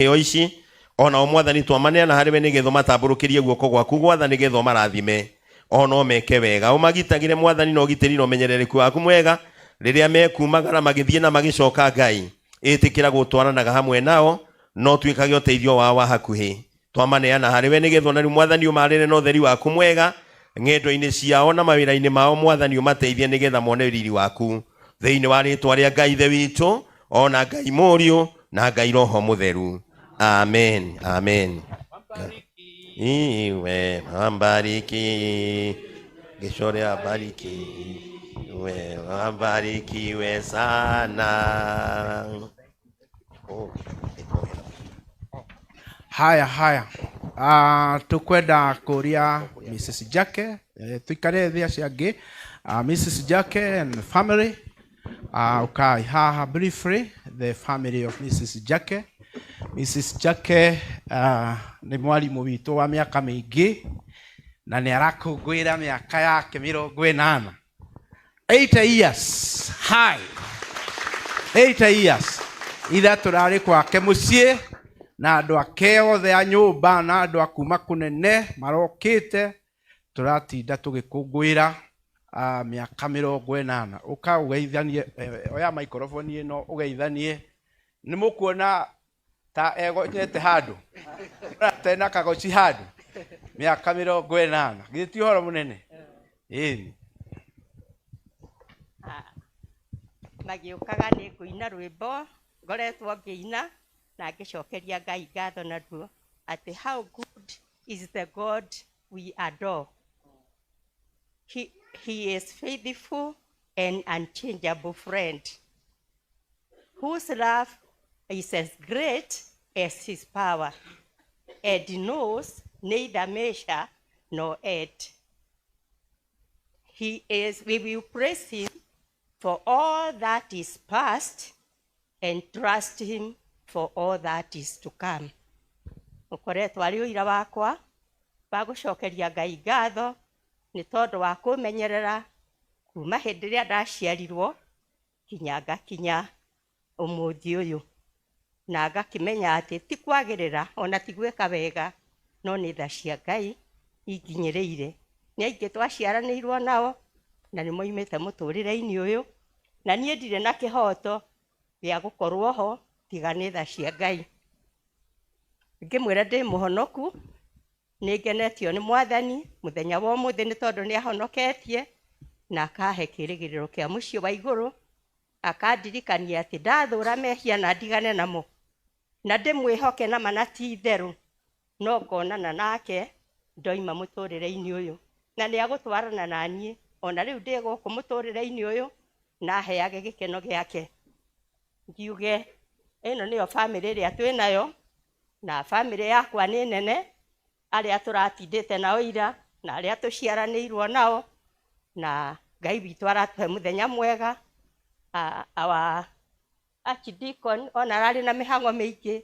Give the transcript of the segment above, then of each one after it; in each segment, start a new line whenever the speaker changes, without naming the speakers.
Iheo ici onao Mwathani twamaneana harĩ we nĩgetha ũmatambũrũkĩrie guoko gwaku gwatha nĩgetha ũmarathime ona ũmeke wega. Ũmagitagĩre Mwathani na ũgitĩri na ũmenyerereku waku mwega rĩrĩa mekumagara magĩthiĩ na magĩcoka. Ngai, ĩtĩkĩra gũtwaranaga hamwe nao na ũtuĩkage ũteithio wao wa hakuhĩ. Twamaneana harĩ we nĩgetha ona rĩu Mwathani ũmarĩre na ũtheri waku mwega ng'endo-inĩ ciao na mawĩra-inĩ mao. Mwathani, ũmateithie nĩgetha mone riri waku, thĩinĩ wa rĩtwa rĩa Ngai Ithe witũ, ona Ngai Mũriũ, na Ngai Roho Mũtheru. Amen, amen. Iwe wambariki Gĩcore, abariki we, wabarikiwe sana. Oh.
Haya haya, tukwenda kuria Mrs. Jacke, tuikare thĩ acio angĩ. Mrs. Jacke and family, ukai haha briefly, the family of Mrs. Jacke. Mrs. Jacke nĩ mwarimũ witũ wa mĩaka mĩingĩ na nĩ arakũngũĩra mĩaka yake 80, 80 years. Hi, 80 years. Ira tũrarĩ kwake mũciĩ na andũ ake othe a nyũmba na andũ a kuma kũnene marokĩte, tũratinda tũgĩkũngũĩra mĩaka 80. Ũka ũgeithanie, oya microphone ĩno ũgeithanie. Nĩ mũkuona ta egonyete handũ tena kagoci handũ, mĩaka 80, githĩ ti ũhoro mũnene? Ĩni.
Magĩũkaga nĩ ngũina rwĩmbo ngoretwo ngĩina na ngĩcokeria Ngai ngatho naruo, atĩ how good is the God we adore. He is faithful and unchangeable friend whose love is as great as his power and knows neither measure nor end. He is, we will praise him for all that is past and trust him for all that is to come. Ũkoretwo arĩ ũira wakwa wa gũcokeria Ngai ngatho nĩ tondũ wa kũmenyerera kuma hĩndĩ ĩrĩa ndaciarirwo kinya ngakinya ũmũthĩ ũyũ, na ngakĩmenya atĩ ti kwagĩrĩra ona ti gwĩka wega, no nĩ tha cia Ngai inginyĩrĩire. Nĩ aingĩ twaciaranĩirwo nao na nĩ moimĩte mũtũrĩre-inĩ ũyũ, na niĩ ndirĩ na kĩhoto gĩa gũkorwo ho tiga nĩ tha cia Ngai. Ngĩmwĩra ndĩ mũhonoku, nĩ ngenetio nĩ Mwathani mũthenya wa ũmũthĩ nĩ tondũ nĩ ahonoketie na akahe kĩrĩgĩrĩro kĩa mũciĩ wa igũrũ, akandirikania atĩ ndathũra mehia na ndigane namo na ndĩmwĩhoke na mana ti itherũ, no ngonana nake ndoima mũtũrĩre-inĩ ũyũ, na nĩ agũtwarana na niĩ ona rĩu ndĩ gũkũ mũtũrĩre-inĩ ũyũ na aheage gĩkeno gĩake. Ngiuge ĩno nĩyo bamĩrĩ ĩrĩa twĩ nayo, na bamĩrĩ yakwa nĩ nene, arĩa tũratindĩte nao ira na arĩa tũciaranĩirwo nao, na Ngai witũ aratũhe mũthenya mwega. Our archdeacon ona ararĩ na mĩhang'o mĩingĩ,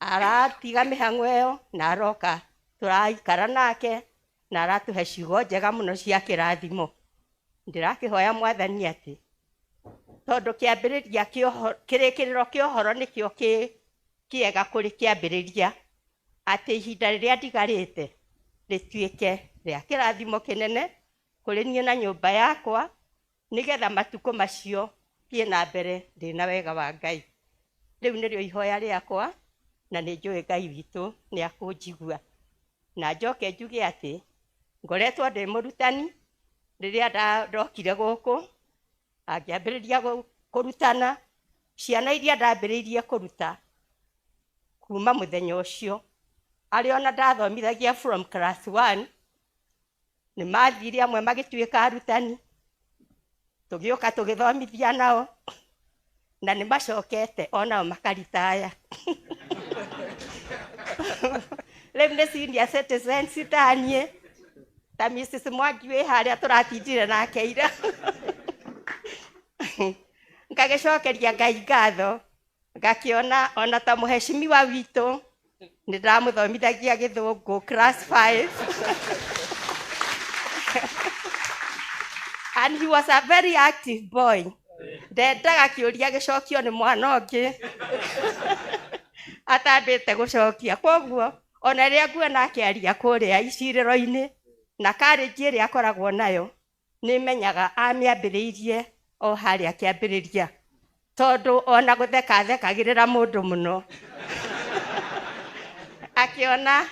aratiga mĩhang'o ĩyo na aroka tũraikara nake na aratũhe ciugo njega mũno cia kĩrathimo. Ndĩrakĩhoya Mwathani atĩ tondũ kĩambĩrĩria kĩa ũhoro, kĩrĩkĩrĩro kĩa ũhoro nĩkĩo kĩ kĩega kũrĩ kĩambĩrĩria, atĩ ihinda rĩrĩa ndigarĩte rĩtuĩke rĩa kĩrathimo kĩnene kũrĩ niĩ na nyũmba yakwa, nĩgetha matukũ macio thiĩ na mbere ndĩna wega wa Ngai. Rĩu nĩrĩo ihoya rĩakwa, na nĩ njũĩ Ngai witũ nĩ akũnjigua. Na njoke njuge atĩ ngoretwo ndĩ mũrutani rĩrĩa ndokire gũkũ, angĩambĩrĩria kũrutana ciana iria ndambĩrĩirie kũruta kuma mũthenya ũcio, arĩa ona ndathomithagia from class 1 nĩ mathire, amwe magĩtuĩka arutani, tũgĩũka tũgĩthomithia nao, na nĩ macokete onao makaritaya. Rĩu nĩ senior citizens ta niĩ, ta Mrs. Mwangi wĩ harĩa tũratindire nake ira. Ngagĩcokeria Ngai ngatho ngakĩona ona ta mũheshimiwa witũ nĩ ndamũthomithagia gĩthũngũ class 5, and he was a very active boy. Ndendaga kĩũria gĩcokio nĩ mwana ũngĩ. Atambĩte gũcokia. Koguo ona rĩrĩa nguona akĩaria kũrĩa icirĩro-inĩ na karĩnji ĩrĩa akoragwo nayo, nĩ menyaga amĩambĩrĩirie o harĩa kĩambĩrĩria, tondũ ona gũtheka athekagĩrĩra mũndũ mũno akĩona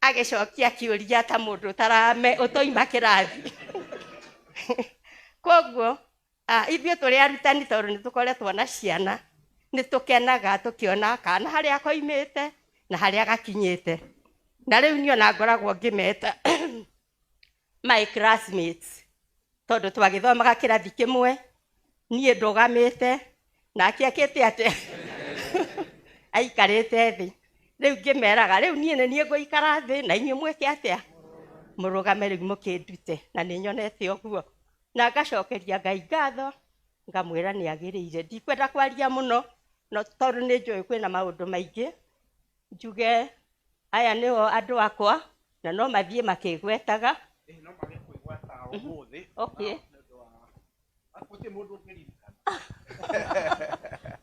agĩcokia kĩũria ta mũndũ ũtarame ũtoima kĩrathi. Koguo ithuĩ tũrĩ arutani, tondũ nĩ tũkoretwo na ciana, nĩ tũkenaga tũkĩona kana harĩa koimĩte na harĩa gakinyĩte. Na rĩu niĩ ona ngoragwo ngĩmeta my classmates, tondũ twagĩthomaga kĩrathi kĩmwe, niĩ ndũgamĩte nake akĩte atĩ aikarĩte thĩ. Rĩu ngĩmeraga, rĩu niĩ nĩ niĩ ngũikara thĩ na inyuĩ mwĩke atĩa, mũrũgame rĩu mũkĩndute. Na nĩ nyonete ũguo na ngacokeria Ngai ngatho, ngamwĩra nĩ agĩrĩire. Ndikwenda kwaria mũno, no tondũ nĩ njũĩ kwĩna maũndũ maingĩ njuge. Aya nĩo andũ akwa na no mathiĩ makĩgwetaga.
No mage kwĩgweta ũmũthĩ.
Okay.
Gũtirĩ mũndũ ũngĩririkana.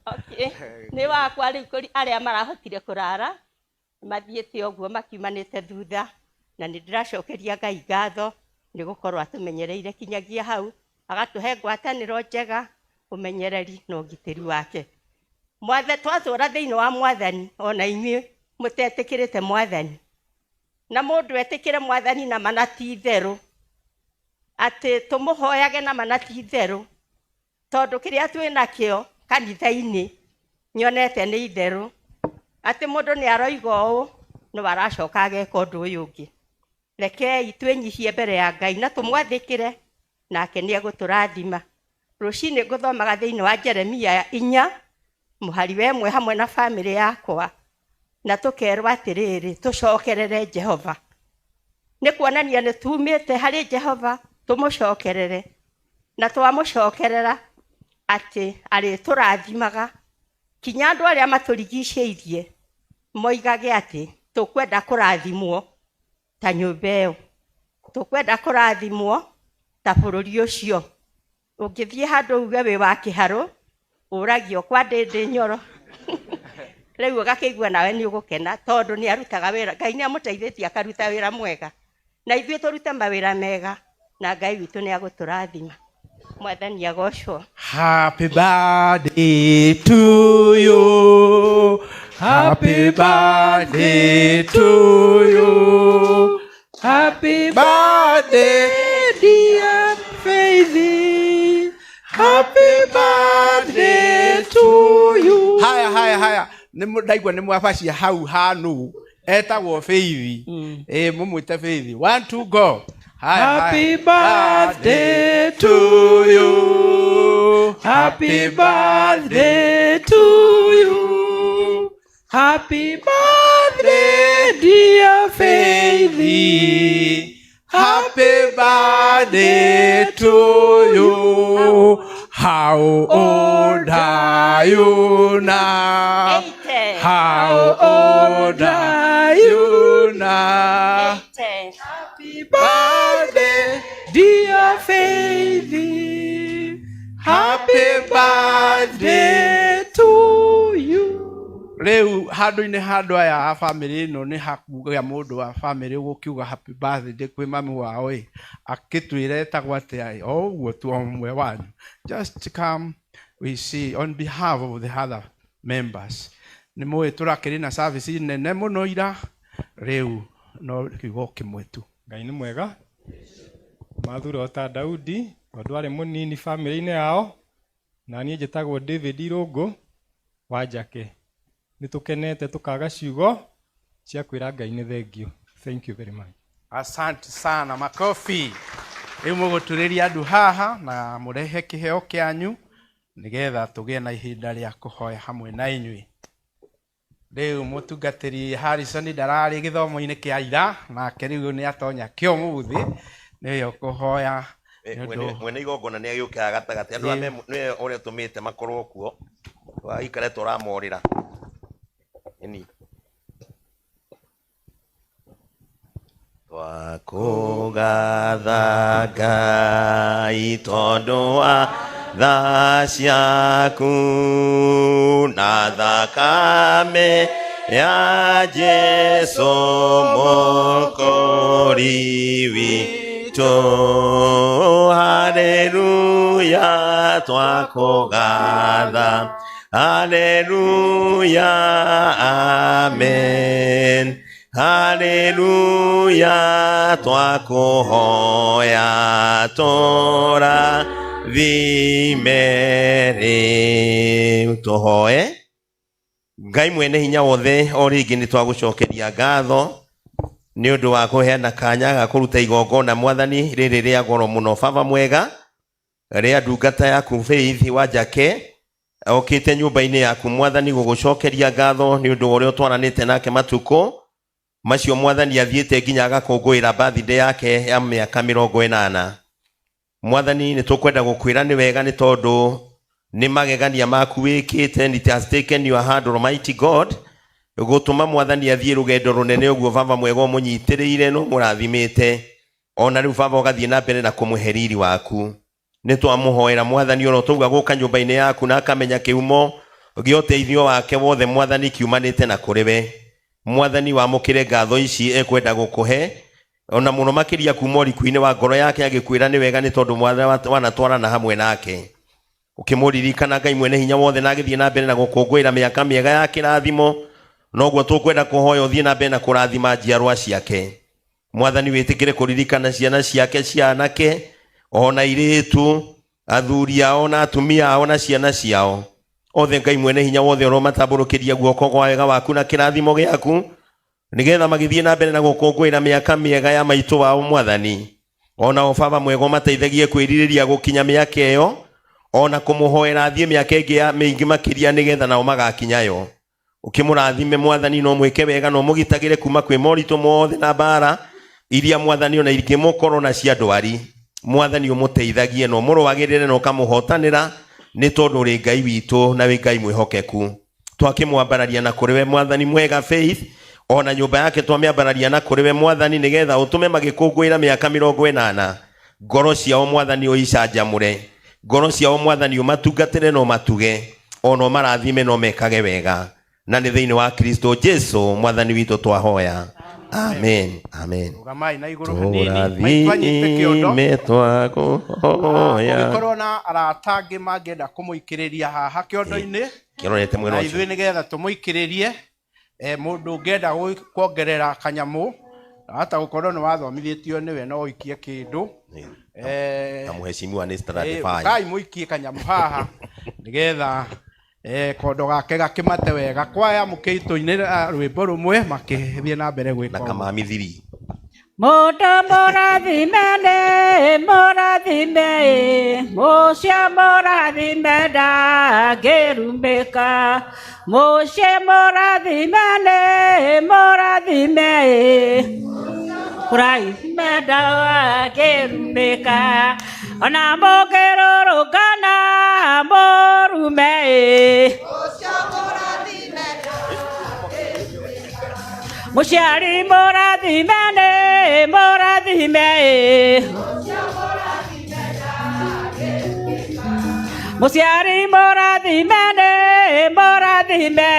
Okay. Nĩ wakwa rĩu kũrĩ arĩa marahotire kũrara mathiĩte ũguo makiumanĩte thutha, na nĩ ndĩracokeria Ngai ngatho nĩ gũkorwo atũmenyereire kinyagia hau, agatũhe ngwatanĩro njega, ũmenyereri na ũgitĩri wake. Mwathe twatũra thĩinĩ wa Mwathani, ona inyuĩ mũtetĩkĩrĩte Mwathani, na mũndũ etĩkĩre Mwathani na mana ti itherũ, atĩ tũmũhoyage na mana ti itherũ, tondũ kĩrĩa twĩ nakĩo kanitha-inĩ nyonete nĩ itherũ, atĩ mũndũ nĩ aroiga ũũ no aracoka ageka ũndũ ũyũ ũngĩ. Rekei twĩnyihie mbere ya Ngai na tũmwathĩkĩre, nake nĩ egũtũrathima. Rũcinĩ ngũthomaga thĩinĩ wa Jeremia 4 mũhari wa 1 hamwe na bamĩrĩ yakwa, na tũkerwo atĩrĩrĩ, tũcokerere Jehova. Nĩ kuonania nĩ tumĩte harĩ Jehova, tũmũcokerere, na twamũcokerera atĩ arĩtũrathimaga kinya andũ arĩa matũrigicĩirie moigage atĩ tũkwenda kũrathimwo ta nyũmba ĩyo, tũkwenda kũrathimwo ta bũrũri ũcio. Ũngĩthiĩ handũ uge wĩ wa kĩharũ, ũragio kwa ndĩndĩ nyoro. Rĩu ũgakĩigua nawe nĩ ũgũkena, tondũ nĩ arutaga wĩra. Ngai nĩ amũteithĩtie akaruta wĩra mwega, na ithuĩ tũrute mawĩra mega, na Ngai witũ nĩ agũtũrathima. Mwathani agocwo.
Happy birthday to you. Happy birthday to you.
Happy
birthday,
dear Faithy.
Happy birthday to you. Haya, haya, haya. Nĩ ndaigua nĩ mwabacia hau hanu etagwo Faithy. Ĩ mũmwĩte Faithy. One, two, go. Haya.
Happy
Haya.
birthday to you. Happy birthday to you. Happy birthday, dear Faithy.
Happy birthday to you. How old are you now?
80.
How old are you now?
80.
Happy
birthday,
dear Faithy.
Happy birthday
to you.
Rĩu handũ-inĩ handũ aya a bamĩrĩ ĩno nĩ hakugĩa mũndũ wa bamĩrĩ ũgũkiuga happy birthday kwĩ mami wao ĩ, akĩtwĩre etagwo atĩa ĩ, o ũguo tu, o ũmwe wanyu. Just come, we see on behalf of the other members. Nĩ mũĩ tũrakĩrĩ na service nene mũno ira, rĩu no kiugo kĩmwe tu.
Ngai nĩ mwega. Mathura o ta Daudi tondũ arĩ mũnini bamĩrĩ-inĩ yao, na niĩ njĩtagwo David Irũngũ wa Njake. Nĩ tũkenete tũkaga ciugo cia kwĩra Ngai nĩ thengiũ. Thank you very much.
Asante sana, makofi. Rĩu mũgũturĩria andũ haha na mũrehe kĩheo kĩanyu nĩgetha tũgĩe na ihinda rĩa kũhoya hamwe na inyuĩ. Rĩu mũtungatĩri Harrison ndararĩ gĩthomo-inĩ kĩa ira, nake rĩu nĩ atonya kĩa ũmũthĩ, nĩwe ũkũhoya nĩ ũndũ.
Mwene igongona nĩ agĩũkaga gatagatĩ andũ aya nĩwe ũrĩa ũtũmĩte makorwo kuo, waikare tũramorĩra ĩni. Twakũgatha Ngai tondũ wa tha ciaku na thakame. Ya Jesu Mwokozi witũ. Haleluya, twakũgatha. Haleluya, amen. Haleluya, twakũhoya tũrathime rĩu. Tũhoe. Ngai mwene hinya wothe, o rĩngĩ nĩ twagũcokeria ngatho nĩ ũndũ wa kũheana kanya ga kũruta igongona, Mwathani, rĩrĩ rĩa goro mũno, Baba mwega, rĩa ndungata yaku Faith wa Njake okĩte nyũmba-inĩ yaku, Mwathani, gũgũcokeria ngatho nĩ ũndũ wa ũrĩa ũtwaranĩte nake matukũ macio, Mwathani, athiĩte nginya agakũngũĩra birthday yake ya mĩaka 80. Mwathani, nĩ tũkwenda gũkwĩra nĩ wega, nĩ tondũ nĩ magegania maku wĩkĩte, and it has taken your hand, Almighty God, gũtũma Mwathani athiĩ rũgendo rũnene ũguo. Baba mwega, ũmũnyitĩrĩire no mũrathimĩte, ona rĩu, Baba, ũgathiĩ na mbere na kũmũhe riri waku. Nĩ twamũhoera, Mwathani, ona tauga gũka nyũmba-inĩ yaku na akamenya kĩhumo gĩa ũteithio wake wothe, Mwathani, kiumanĩte na kũrĩ we. Mwathani, wamũkĩre ngatho ici ekwenda gũkũhe, ona mũno makĩria kuma ũriku-inĩ wa ngoro yake, agĩkwĩra nĩ wega, nĩ tondũ Mwathani wanatwarana hamwe nake. Ũkĩmũririkana, Ngai mwene hinya wothe, na agĩthiĩ na mbere na gũkũngũĩra mĩaka mĩega ya kĩrathimo, noguo tũkwenda kũhoya ũthiĩ na mbere na kũrathima njiarwa ciake. Mwathani, wĩtĩkĩre kũririkana ciana ciake cia anake ona irĩtu, athuri ao na atumia ao na ciana ciao othe. Ngai mwene hinya wothe, ũromatambũrũkĩria guoko kwa wega waku na kĩrathimo gĩaku, nĩgetha magĩthiĩ na mbere na gũkũngũĩra mĩaka mĩega ya maitũ wao, Mwathani, ona o Baba mwega, ũmateithagie kwĩrirĩria gũkinya mĩaka ĩyo, ona kũmũhoera athiĩ mĩaka ĩngĩ ya mĩingĩ makĩria, nĩgetha nao magakinya yo. Ũkĩmũrathime, Mwathani, no mwĩke wega, no mũgitagĩre kuma kwĩ moritũ mothe na mbara iria, Mwathani, ona ingĩmũkorwo na cia ndwari. Mwathani, ũmũteithagie na ũmũrũagĩrĩre na ũkamũhotanĩra, nĩ tondũ ũrĩ Ngai witũ na wĩ Ngai mwĩhokeku. Twakĩmwambararia na kũrĩ we, Mwathani mwega, Faith ona nyũmba yake twamĩambararia na kũrĩ we, Mwathani, nĩgetha ũtũme magĩkũngũĩra mĩaka 80, ngoro ciao, Mwathani, ũicanjamũre ngoro ciao. Mwathani, ũmatungatĩre na ũmatuge, ona ũmarathime na ũmekage wega, na nĩ thĩinĩ wa Kristo Jesu Mwathani witũ twahoya, amen, amen.
Rũgamai na igũrũ hanini, maitũ anyite kĩondo.
Tũrathime, twakũhoya.
Kũngĩkorwo na arata angĩ mangĩenda kũmũikĩrĩria haha kĩondo-inĩ,
Kĩrorete mwena
na
ũcio.
Ithuĩ nĩgetha tũmũikĩrĩrie, mũndũ ũngĩenda kuongerera kanyamũ, hata gũkorwo nĩ wathomithĩtio nĩwe, no ũikie kĩndũ.
Na mheshimiwa nĩ Stratify.
Kai mũikie kanyamũ haha nĩgetha kondo gake gakĩmate wega. Kwaya, mũkĩitũinĩra rwĩmbo rũmwe makĩthiĩ na mbere gwĩka
Na
ũguo.
kamamithiri.
Mũndũ mũrathime nĩ mũrathime, mũcio mũrathime ndangĩrumĩka. Mũciĩ mũrathime nĩ mũrathime, mũrathime ndangĩrumĩka. Ona mũngĩrũrũngana mũrume, mũciari mũrathime nĩ mũrathime, mũciari mũrathime nĩ mũrathime,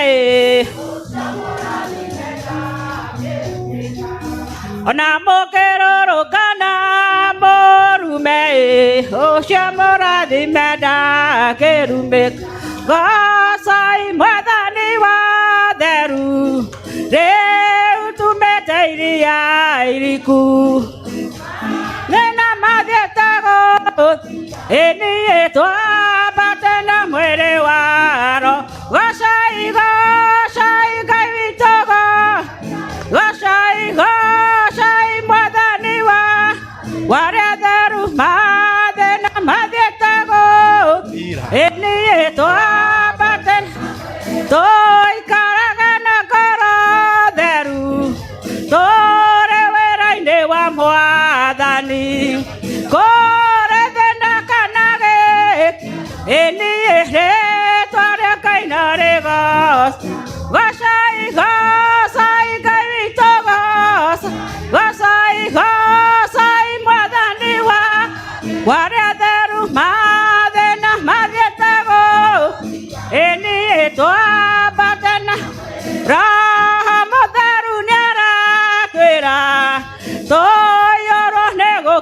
ona mũkĩrũrũngana mũrume, ũcio mũrathime ndangĩrumĩka. Gocai Mwathani wa theru, rĩu tumĩte iria iriku, nĩna mathiĩte ĩniĩ twambate na mwĩrĩ waro. Gocai, gocai Ngai witũ, gocai, gocai Mwathani wa warĩa theru, mathĩna mathiĩte ĩniĩ twambate, tũikaraga na ngoro theru, tũrĩ wĩra-inĩ wa Mwathani, kũrĩ thĩna kana gĩ ĩniĩ rĩtwa rĩa Ngai no rĩgoc. Gocai, gocai Ngai witũ, gocai, gocai Mwathani wa warĩa theru, mathĩna mathiĩte ĩniĩ twambate na.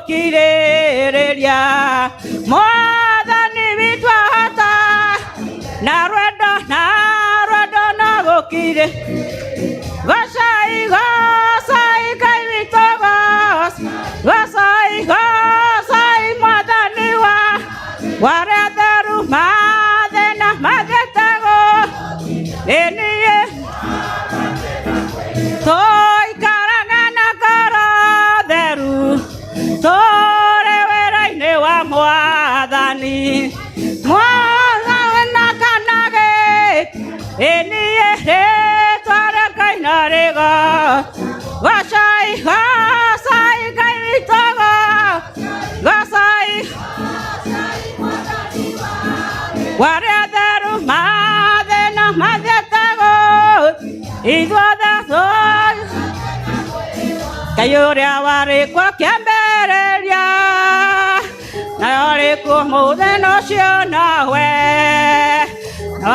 gũkirĩrĩria mwathani witũ ahota na rwendo na rwendo na gũkirĩ gocai gocai Ngai witũ gocai gocai mwathani wa warĩa theru mathĩna mathiĩte ĩniĩ tũikaraga na ngoro theru tũrĩ wĩra-inĩ wa mwathani mwathani na kana gĩ ĩniĩ rĩtwa rĩa Ngai no rĩgo gocai gocai Ngai witũ gocai warĩa theru mathĩna mathiĩte ithuothe Ngai ũrĩa warĩ kuo kĩambĩrĩria na ũrĩ kuo mũthenya ũcio nowe na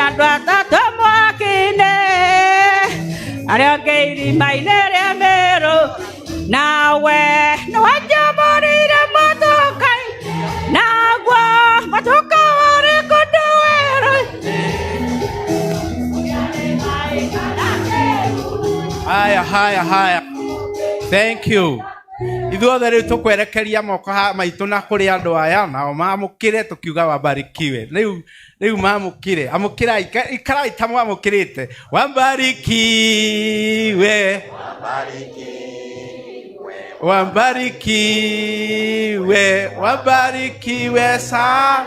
andũ atatũ mwaki-inĩ arĩa angĩ irima-inĩ rĩa mĩrũ nawe nĩwanjamũrĩire motoka naguo motoka warĩ kũndũ werũ.
Haya, haya, haya. Thank you. Ithuothe rĩu tũkwerekeria moko maitũ na kũrĩ andũ aya nao mamũkĩre tũkiuga wabarikiwe. Rĩu rĩu mamũkĩre. Amũkĩrai, ikarai ta mwamũkĩrĩte. Wabarikiwe. Wabarikiwe. Wabarikiwe sa.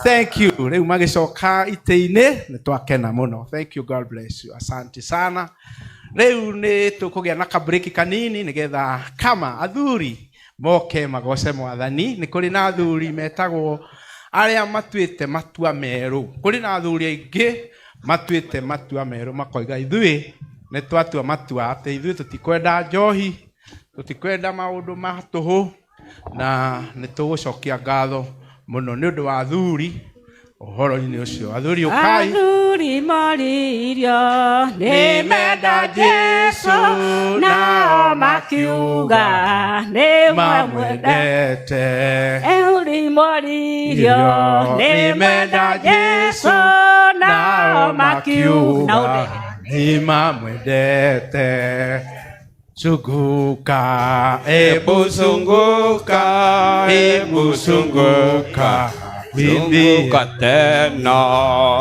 Thank you. Rĩu magĩcoka itĩ-inĩ nĩ twakena mũno. Thank you. God bless you. Asante sana. Rĩu nĩ tũkũgĩa na kabreki kanini nĩgetha kama athuri moke magoce mwathani. Nĩ kũrĩ na athuri metagwo arĩa matuĩte matua merũ. Kũrĩ na athuri aingĩ matuĩte matua merũ makoiga ithuĩ nĩ twatua matua atĩ ithuĩ tũtikwenda njohi, tũtikwenda maũndũ ma tũhũ na nĩ tũgũcokia ngatho mũno nĩ ũndũ wa athuri ũhoro-inĩ ũcio. Athuri ũkai.
Athuri moririo nĩ menda Jesu nao makiuga nĩ mamwenda.
Mamwendete.
Athuri moririo nĩ menda Jesu nao makiuga
nĩ mamwendete. Zunguka, ebu zunguka, ebu zunguka,
Zunguka tena.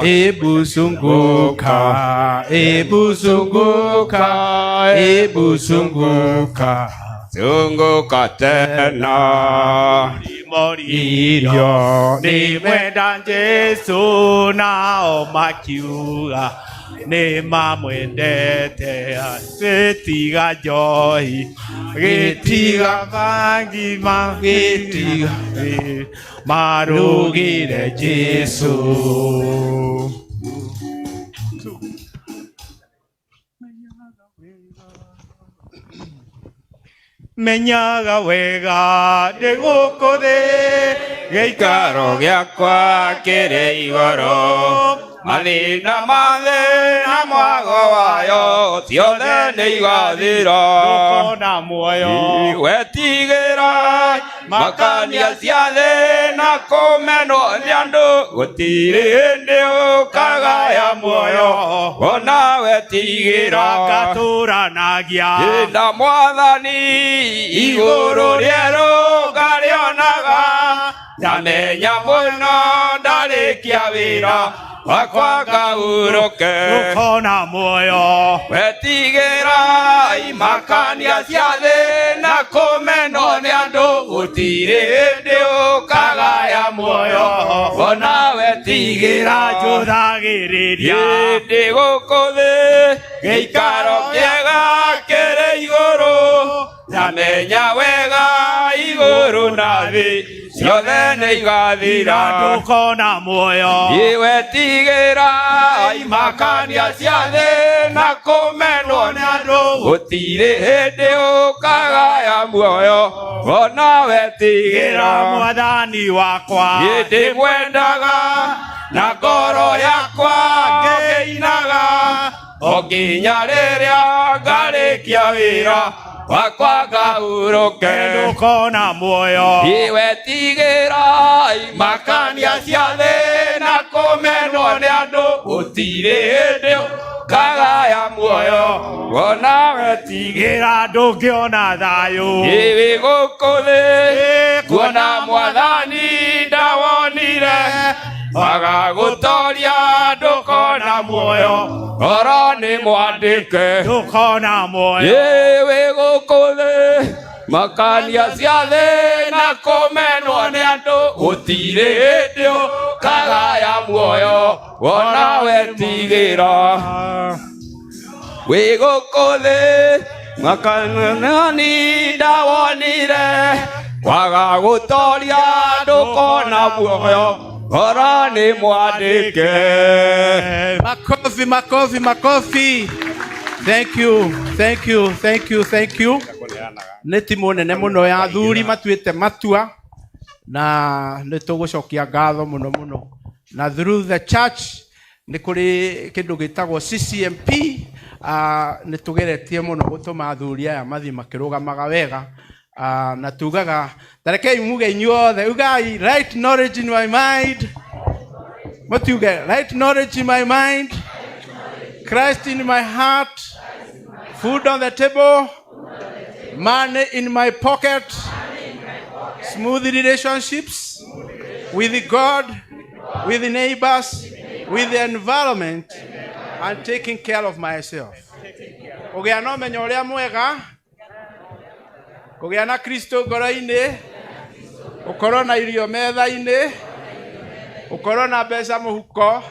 Ebu zunguka, ebu zunguka, ebu zunguka,
Zunguka tena.
Irio
nĩ mwenda Jesu nao makiuga nĩ mamwendete gĩtiga njohi gĩtiga bangi
gĩtiga
marugire
rugire Jesu.
Menyaga wega ndĩ gũkũ thĩ
Gĩikaro gĩakwa kĩrĩ igũrũ mathĩna ma thĩ na mwago wayo ciothe nĩ igathira.
Ndũkona muoyo.
Wetigĩra makania cia thĩ na kũmenwo nĩ andũ gũtirĩ hĩndĩ ũkagaya muoyo ona wetigĩra.
Ngatũranagia
Ĩnda mwathani igũrũ rĩerũ ngarĩonaga ndamenya mũno ndarĩkia wĩra wakwa ngahurũke.
Ndũkona muoyo.
Wetigĩra imakania cia thĩ na kũmenwo nĩ andũ gũtirĩ hĩndĩ ũkagaya muoyo ona wetigĩra.
Njũthagĩrĩria
Hĩndĩ gũkũ thĩ gĩikaro kĩega kĩrĩ igũrũ ndamenya wega igũrũ na thĩ ciothe nĩ igathira.
Ndũkona muoyo.
Iwetigĩra imakania cia thĩ na kũmenwo nĩ andũ gũtirĩ hĩndĩ ũkagaya muoyo ona wetigĩra.
Mwathani wakwa
Hĩndĩ mwendaga na ngoro yakwa ngĩinaga o nginya rĩrĩa ngarĩkia wĩra Wakwa ngahurũke.
Ndũkona muoyo.
Iwetigĩra imakania cia thĩ na kũmenwo nĩ andũ gũtirĩ hĩndĩ ũkagaya muoyo wona wetigĩra
Gĩra ndũngĩona thayũ.
Ĩwĩ gũkũ thĩ kuona mwathani ndawonire agagũtoria ndũkona muoyo oro nĩ mwandĩke
Ndũkona muoyo.
Ĩwĩ gũkũ thĩ makania cia thĩ na kũmenwo nĩ andũ gũtirĩ hĩndĩ ũkagaya muoyo wona wetigĩra wĩ gũkũ thĩ makanani ndawonire kwaga gũtoria ndũkona muoyo oro nĩ mwandĩke.
Makofi, makofi, makofi. Thank you, thank you, thank you, thank you. Nĩ timu nene mũno ya athuri matuĩte matua na nĩ tũgũcokia ngatho mũno mũno. Na through the church nĩ kũrĩ kĩndũ gĩtagwo CCMP nĩ tũgeretie mũno gũtũma athuri aya mathiĩ makĩrũgamaga wega. Na tugaga tarekei muge inyuothe ugai right knowledge in my mind, mutiuge right knowledge in my mind, Christ in my heart, food on the table, money in my pocket, smooth relationships with God, with the neighbors, with the environment, and taking care of myself. Kũgĩa na ũmenyo ũrĩa mwega, kũgĩa na Kristo ngoro-inĩ, gũkorwo na irio metha-inĩ, gũkorwo na mbeca mũhuko,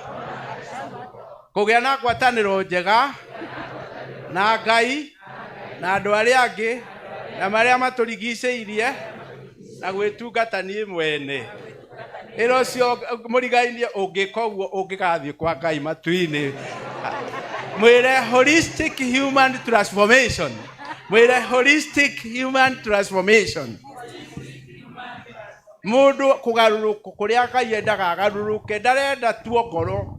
kũgĩa na ngwatanĩro njega na Ngai na andũ arĩa angĩ na marĩa matũrigicĩirie na gwĩtungata niĩ mwene. Ĩra ũcio mũrigainie ũngĩka ũguo ũngĩgathiĩ kwa Ngai matu-inĩ. Mwĩre holistic human transformation. Mwĩre holistic human transformation. Mũndũ kũgarũrũka kũrĩa Ngai endaga agarũrũke, ndarenda tuo ngoro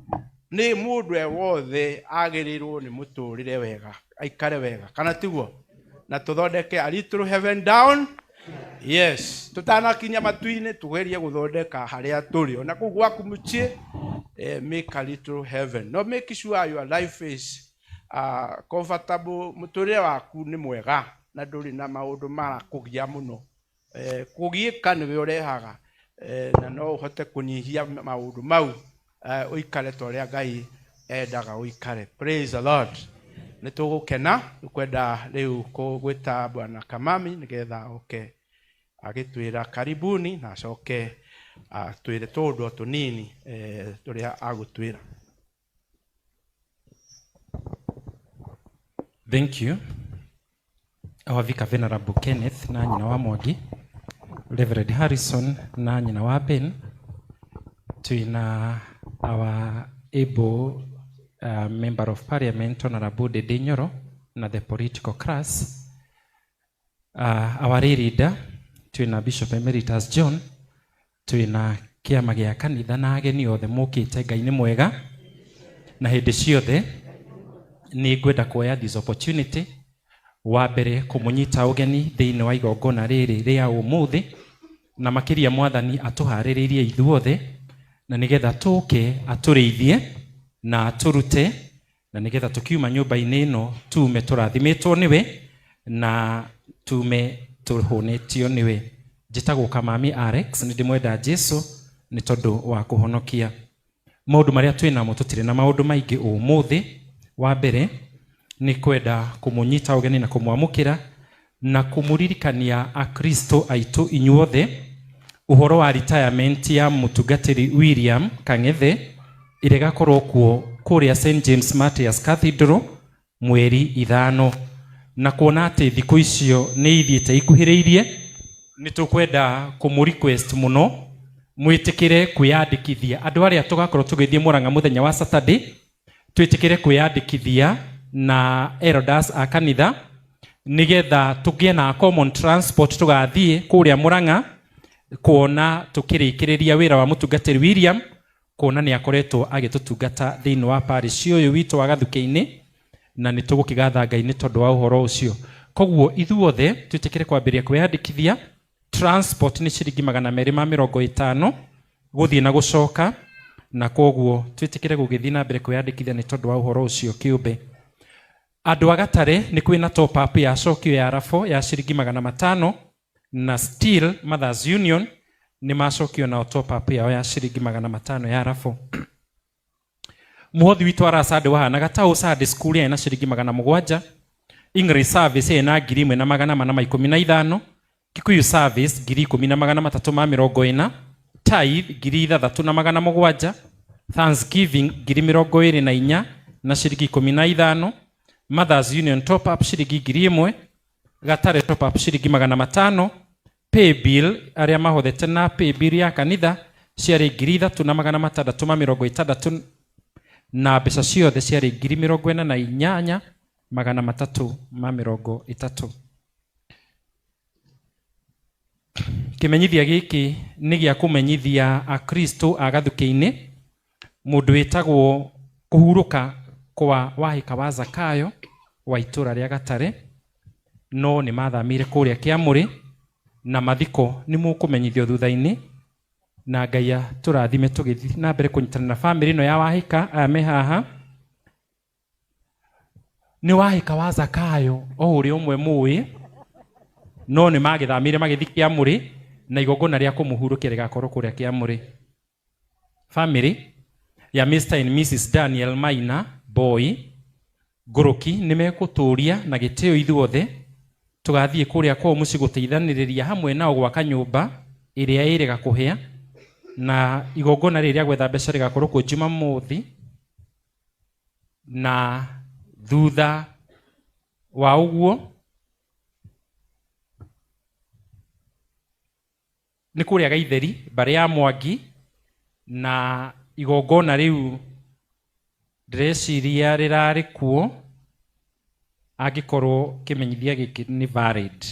nĩ mũndũ e wothe agĩrĩirwo nĩ mũtũrĩre wega, aikare wega, kana tiguo? Na tũthondeke a little heaven down. Yes, tutanakinya matu-inĩ tugerie gũthondeka harĩa tũrĩ ona kũu gwaku mũciĩ, make a little heaven. No make sure your life is comfortable, mũtũrĩre waku nĩ mwega na ndũrĩ na maũndũ marakũgia mũno. Kũgiĩka nĩwe ũrehaga, na no ũhote kũnyihia maũndũ mau, ũikare ta ũrĩa Ngai endaga ũikare. Praise the Lord. Nĩ tũgũkena kwenda rĩu gwĩta Bwana Kamami nĩgetha oke agĩtwĩra karibuni na acoke atwĩre tũũndũ o tũnini tũrĩa agũtwĩra.
Thank you. Our Vicar Venerable Kenneth na nyina wa Mwangi, Reverend Harrison na nyina wa Ben, twina our able Member of Parliament Honorable Ndindi Nyoro na the political class, our leader twina Bishop Emeritus John, twina kĩama gĩa kanitha na ageni othe mokĩte. Ngai nĩ mwega na hĩndĩ ciothe. Nĩ ngwenda kuoya this opportunity wa mbere kũmũnyita ũgeni thĩinĩ wa igongona rĩrĩ rĩa ũmũthĩ, na makĩria mwathani atũharĩrĩirie ithuothe na nĩgetha tũke atũrĩithie na atũrute, na nĩgetha tũkiuma nyũmba-inĩ ĩno tume tũrathimĩtwo nĩwe na tume tũhũnĩtio nĩwe. Njĩtagwo Kamami Alex, nĩ ndĩmwenda Jesu nĩ tondũ wa kũhonokia. Maũndũ marĩa twĩ namo, tũtirĩ na maũndũ maingĩ ũmũthĩ. Wa mbere nĩ kwenda kũmũnyita ũgeni na kũmwamũkĩra na kũmũririkania akristo aitũ inyuothe ũhoro wa retirement ya mũtungatĩri William Kang'ethe ĩrĩa ĩgakorwo kuo kũrĩa St James Martyrs Cathedral mweri 5, na kuona atĩ thikũ icio nĩ ithiĩte ikuhĩrĩirie, nĩ tũkwenda kũmũ request mũno mwĩtĩkĩre kwĩyandĩkithia. Andũ arĩa tũgakorwo tũgĩthiĩ Mũrang'a mũthenya wa Saturday, twĩtĩkĩre kwĩyandĩkithia na elders a kanitha nĩgetha tũgĩe na common transport tũgathiĩ kũrĩa Mũrang'a kuona tũkĩrĩkĩrĩria wĩra wa mũtungatĩri William, kuona nĩ akoretwo agĩtũtungata thĩinĩ wa parish ũyũ witũ wa Gathukĩ-inĩ, na nĩ tũgũkĩgatha Ngai nĩ tondũ wa ũhoro ũcio. Koguo ithuothe twĩtĩkĩre kwambĩrĩria kwĩyandĩkithia. Transport nĩ ciringi 250 gũthiĩ na gũcoka, na koguo twĩtĩkĩre gũgĩthiĩ na mbere kwĩyandĩkithia nĩ tondũ wa ũhoro ũcio kĩũmbe. Andũ a Gatare nĩ kwĩna top up ya cokio ya rafo ya ciringi 500, na still Mothers Union nĩ macokio nao top up yao ya ciringi 500 ya rafo. Muhothi witũ ara Sunday wahanaga ta ũũ: Sunday school yarĩ na ciringi 700, English service yarĩ na 1415, Kikuyu service 10,340, tithe 6,700, Thanksgiving 24,000 na ciringi 15, Mothers Union top up ciringi 1,000, Gatare top up ciringi 500, pay bill arĩa mahothete na pay bill ya kanitha ciarĩ 3,660, na mbeca ciothe ciarĩ 48,330. Kĩmenyithia gĩkĩ nĩ gĩa kũmenyithia akristo a Gathukĩ-inĩ mũndũ wĩtagwo kũhurũka kwa Wahĩka wa Zakayo wa itũra rĩa Gatare, no nĩ mathamĩire kũrĩa Kĩamũrĩ, na mathiko nĩ mũkũmenyithio thutha-inĩ. Na Ngai atũrathime tũgĩthiĩ na mbere kũnyitana na bamĩrĩ ĩno ya Wahĩka. Aya me haha nĩ Wahĩka wa Zakayo o ũrĩa ũmwe mũĩ, no nĩ magĩthamĩire magĩthiĩ Kĩamũrĩ, na igongona rĩa kũmũhurũkia rĩgakorwo kũrĩa Kĩamũrĩ. Family ya Mr and Mrs Daniel Maina Boy Ngũrũki nĩ mekũtũria na gĩtĩo ithuothe tũgathiĩ kũrĩa kwao mũciĩ gũteithanĩrĩria hamwe nao gwaka nyũmba ĩrĩa ĩrĩga kũhĩa, na igongona rĩrĩ rĩa gwetha mbeca rĩgakorwo kuo Jumamothi, na thutha wa ũguo nĩ kũrĩa Gaitheri mbarĩ ya Mwangi, na igongona rĩu ndĩreciria rĩrarĩ kuo angĩkorwo kĩmenyithia gĩkĩ nĩ valid,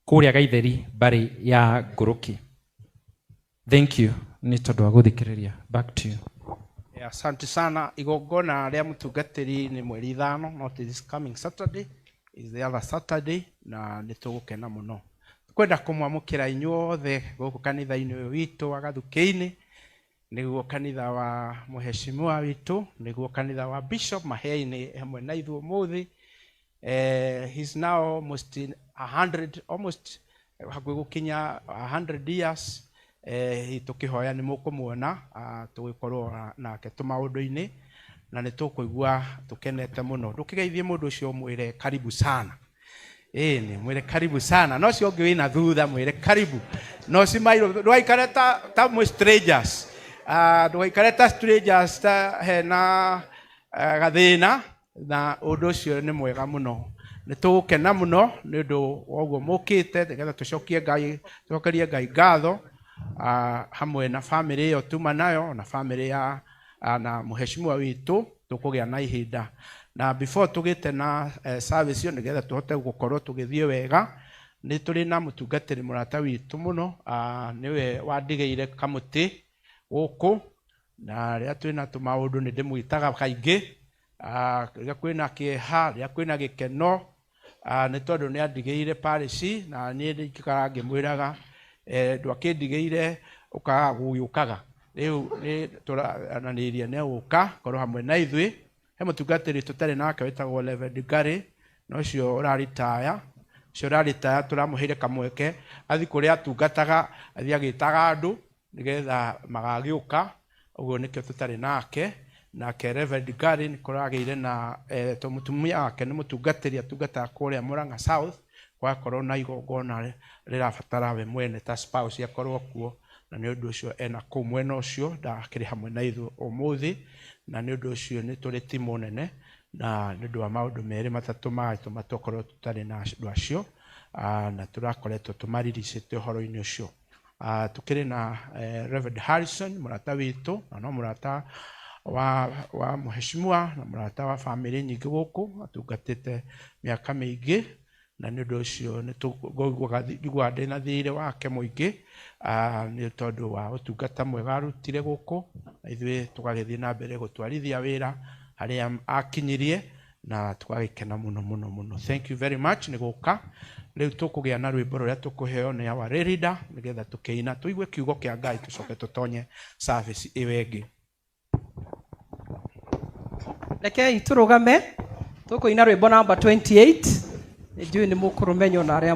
kũrĩa Gaitheri mbarĩ ya Ngũrũki. Thank you nĩ tondũ wa gũthikĩrĩria. Back to you.
Yeah, asante sana. Igongona rĩa mũtungatĩri nĩ mweri 5, not this coming Saturday, is the other Saturday, na nĩ tũgũkena mũno. Kwenda kũmwamũkĩra inyuothe gũkũ kanitha-inĩ ũyũ witũ wa Gathukĩ-inĩ, nĩguo kanitha wa mũheshimiwa witũ, nĩguo kanitha wa Bishop Mahea-inĩ hamwe na ithuĩ ũmũthĩ. He's now almost in 100, almost hakuhĩ gũkinya 100 years. Tũkĩhoya nĩ mũkũmuona, tũgĩkorwo nake tũmaũndũ-inĩ, na nĩ tũkũigua tũkenete mũno. Ndũkĩgeithie mũndũ ũcio ũmwĩre karibu sana. Ĩni mwĩre karibu sana, no ũcio ũngĩ wĩna thutha mwĩre karibu, no cimairwo ndũgaikare ta mwĩ strangers. Ndũgaikare ta strangers ta hena gathĩna, na ũndũ ũcio nĩ mwega mũno. Nĩ tũgũkena mũno nĩ ũndũ wa ũguo mũkĩte, nĩgetha tũcokie Ngai, tũcokerie Ngai ngatho, hamwe na famĩlĩ ĩyo tuma nayo, na famĩlĩ ya na mũheshimiwa witũ. Tũkũgĩa na ihinda na before tũgĩte na service ĩyo, nĩgetha tũhote gũkorwo tũgĩthiĩ wega. Nĩ tũrĩ na mũtungatĩri mũrata witũ mũno, nĩwe wandigĩire kamũtĩ gũkũ, na rĩrĩa twĩna tũmaũndũ nĩ ndĩmwĩtaga kaingĩ, rĩrĩa kwĩna kĩeha, rĩrĩa kwĩna gĩkeno, nĩ tondũ nĩ andigĩire parish, na niĩ ndikaraga ngĩmwĩraga, ndwakĩndigĩire ũkaga gũgĩũkaga. Rĩu nĩ tũrananĩria nĩ gũka korwo hamwe na ithuĩ. He mũtungatĩri tũtarĩ nake wĩtagwo Reverend Gary, na ũcio ũraritaya, ũcio ũraritaya tũramũheire kamweke athiĩ kũrĩa atungataga, athiĩ agĩtaga andũ nĩgetha magagĩũka. Ũguo nĩkĩo tũtarĩ nake. Nake Reverend Gary nĩ kũragĩire na to mũtumia wake nĩ mũtungatĩri atungataga kũrĩa Murang'a South, gwakorwo na igongona rĩrabatara we mwene ta spouse akorwo kuo, na nĩ ũndũ ũcio ena kũu mwena ũcio, ndakĩrĩ hamwe na ithuĩ ũmũthĩ, na nĩ ũndũ ũcio nĩ tũrĩ timu nene, na nĩ ũndũ wa maũndũ merĩ matatũ magatũma tũkorwo tũtarĩ na andũ acio, na tũrakoretwo tũmariricĩte ũhoro-inĩ ũcio. Tukĩrĩ na Reverend Harrison mũrata witũ, na no mũrata wa mũheshimiwa na mũrata wa famĩlĩ nyingĩ gũkũ, atungatĩte mĩaka mĩingĩ, na nĩ ũndũ ũcio nĩ tũiguaga ndĩna thirĩ wake mũingĩ, nĩ tondũ wa ũtungata mwega arutire gũkũ, na ithuĩ tũgagĩthiĩ na mbere gũtwarithia wĩra harĩa akinyirie. Na tũgagĩkena mũno mũno mũno. Thank you very much nĩ gũka. Rĩu tũkũgĩa na rwĩmbo rũrĩa tũkũheo nĩ our leader nĩgetha tũkĩina tũigue kiugo kĩa Ngai tũcoke tũtonye service ĩyo ĩngĩ.
Rekei tũrũgame tũkũina rwĩmbo namba 28. Njũĩ nĩ mũkũrũmenya ona arĩa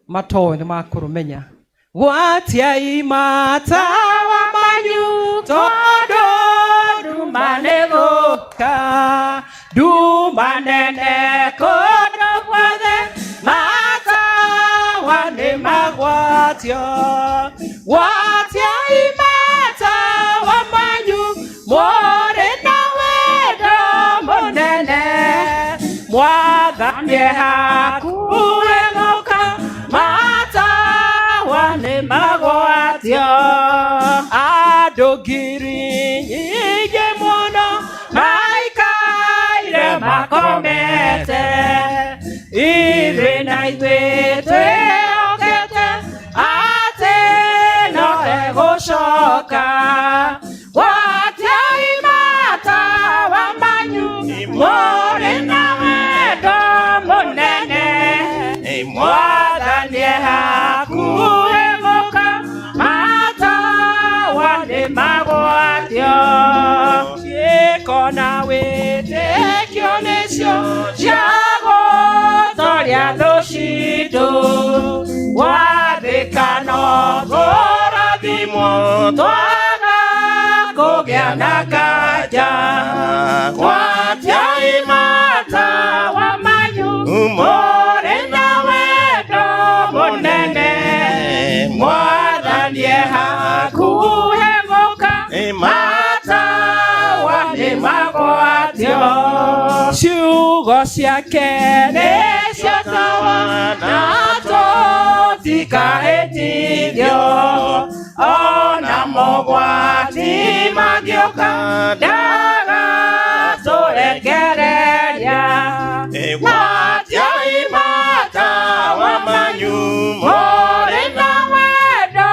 matoĩ nĩ makũrũmenya. Gwatiai matawa manyu tondũ nduma nĩ gũka, nduma nene kũndũ guothe, matawa nĩ magwatio. Gwatiai matawa manyu mũrĩ na wendo mũnene, Mwathani e hakuhĩ gũka, matawa nĩ magwatio. Andũ ngiri nyingĩ mũno maikaire makomete, ithuĩ na ithuĩ twĩhokete atĩ no egũcoka. Gwatiai matawa manyu mũrĩ na wendo mũnene, Mwathani e hakuhĩ gũka, matawa nĩ magwatio. Ciĩko na wĩtĩkio nĩcio cia gũtoria thũ citũ, gwathĩka no tũrathimwo twaga kũgĩa na nganja. Gwatiai matawa manyu mũrĩ na wendo mũnene, Mwathani e hakuhĩ gũka, matawa nĩ magwatio. Ciugo ciake nĩcio tawa na tũtikahĩtithio, ona mogwati mangĩũka ndagatũrekereria. Gwatiai matawa manyu mũrĩ na wendo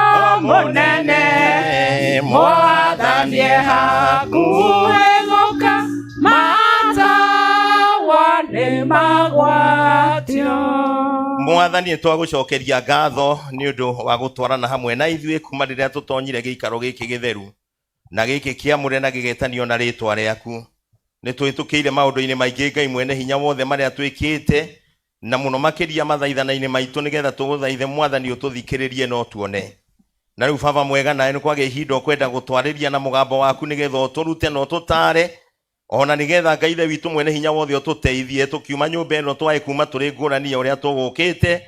mũnene, Mwathani e hakuhĩ gũka, matawa nĩ magwatio.
Mwathani nĩ twagũcokeria ngatho nĩ ũndũ wa gũtwarana hamwe na ithuĩ kuma rĩrĩa tũtonyire gĩikaro gĩkĩ gĩtheru na gĩkĩ kĩamũre na gĩgetanio na rĩtwa rĩaku. Nĩ twĩtũkĩire maũndũ-inĩ maingĩ Ngai mwene hinya wothe marĩa twĩkĩte, na mũno makĩria mathaithana-inĩ maitũ, nĩgetha tũgũthaithe Mwathani ũtũthikĩrĩrie no tuone. Na rĩu Baba mwega, nawe nĩ kwagĩa ihinda ũkwenda gũtwarĩria na mũgambo waku nĩgetha ũtũrute na ũtũtare, ona nĩgetha Ngai Ithe witũ mwene hinya wothe ũtũteithie tũkiuma nyũmba ĩno twae kuma tũrĩ ngũrani ya ũrĩa tũgũkĩte.